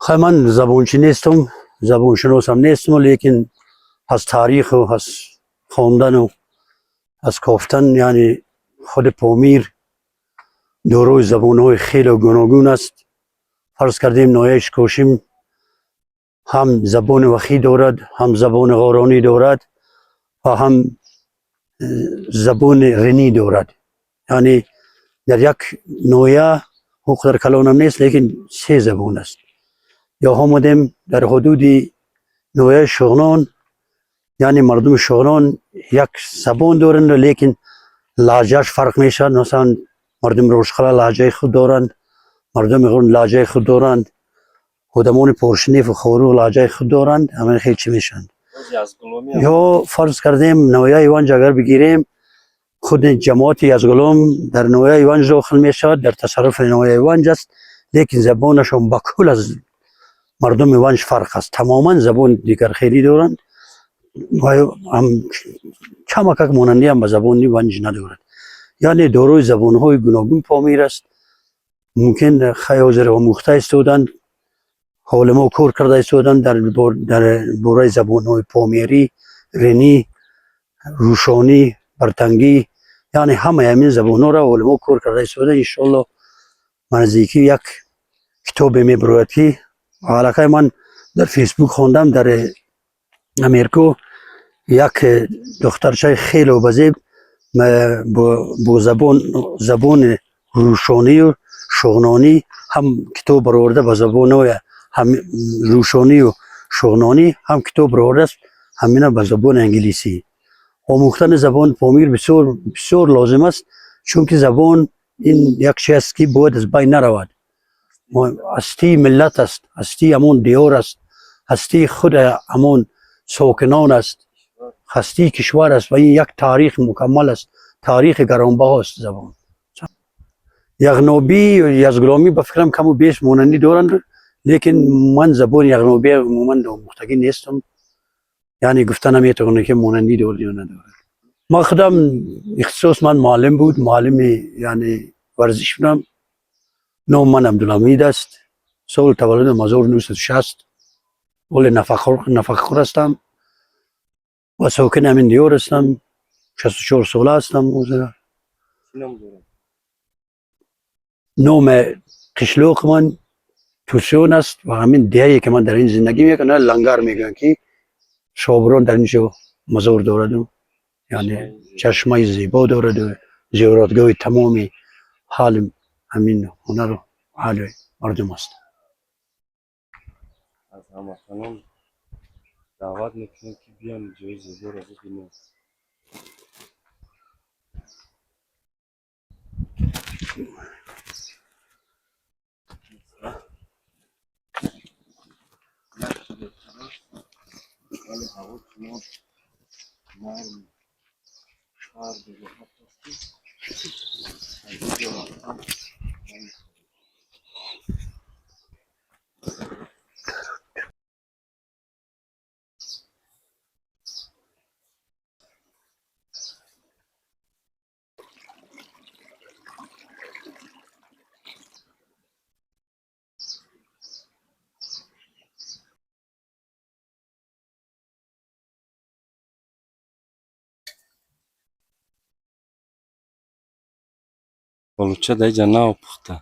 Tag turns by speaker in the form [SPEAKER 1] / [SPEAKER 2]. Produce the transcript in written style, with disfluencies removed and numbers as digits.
[SPEAKER 1] Хай, ман забончӣ нестам, забоншиносам нестам, лекин аз таъриху аз хондану аз кофтан, яъне худи Помир дорои забонҳои хеле гуногун аст. Фарз кардем, ноҳияи Ишкошим ҳам забони вахӣ дорад, ҳам забони ғоронӣ дорад ва ҳам забони ринӣ дорад. Яъне дар як ноҳия, он қадар калонам нест, лекин се забон аст. Ё омадем дар ҳудуди ноҳияи Шуғнон, яъне мардуми Шуғнон як забон доранд, лекин лаҳҷааш фарқ мешавад. Масалан, мардуми Рошқала лаҳҷаи худ доранд, мардуми Ғун лаҳҷаи худ доранд, одамони Поршнефу Хоруғ лаҳҷаи худ доранд. Ҳамин хел чӣ мешаванд. Ё фарз кардем, ноҳияи Ванҷ агар бигирем, худи ҷамоати Язгулом дар ноҳияи Ванҷ дохил мешавад, дар тасарруфи ноҳияи Ванҷ аст, лекин забонашон ба кул аз мардуми Ванҷ фарқ аст, тамоман забони дигархелӣ доранд ва ҳам камакак монандӣ ҳам ба забони Ванҷ надорад. Яъне дорои забонҳои гуногун Помир аст. Мумкин хай ҳозир омӯхта истоданд, олимо кор карда истоданд дар бораи забонҳои помирӣ, ринӣ, рӯшонӣ, бартангӣ, яъне ҳамаи ҳамин забонҳоро олимо кор карда истоданд. Иншоалло, наздикӣ як китобе мебирояд, ки аллакай ман дар Фейсбук хондам, дар Америко як духтарчаи хеле базеб бо забони рӯшонию шуғнонӣ ҳам китоб бароварда, ба забонҳои ҳам рӯшонию шуғнонӣ ҳам китоб баровардааст, ҳамина ба забони англисӣ. Омӯхтани забони Помир бисёр бисёр лозим аст, чунки забон ин як чиз аст, ки бояд аз байн наравад. Ҳастии миллат аст, ҳастии ҳамон диёр аст, ҳастии худ ҳамон сокинон аст, ҳастии кишвар аст ва ин як таърихи мукаммал аст, таърихи гаронбаҳо аст забон. Яғнобӣ, язгуломӣ ба фикрам каму беш монандӣ доранд, лекин ман забони яғнобӣ умуман омӯхтагӣ нестам, яъне гуфта наметавонам, ки монандӣ дорад ё надорад. Ман худам ихтисос ман муаллим буд, муаллими яъне варзиш будам. Ном ман Абдулҳамид аст, соли таваллудам 1960, ҳоле нафақахӯр ҳастам ва сокини ҳамин диёр ҳастам. 64 сола ҳастам ҳозир. Номи қишлоқи ман Тусён аст ва ҳамин деҳае, ки ман дар ин зиндагӣ мекунам, Лангар мегӯянд, ки Шобирон дар ин ҷо мазор дораду, яъне чашмаи зебо дораду зиёратгоҳи тамоми ҳали ҳамин ҳунару аҳли мардум аст.
[SPEAKER 2] Аз ҳамватанон даъват мекунем, ки биён, ҷои зеборо бибинем. Вале ҳаво чунон нарм, сарду роҳат аст, ки аз ин ҷо рафтан намехоҳем. Олуча дар инҷа нав пухта.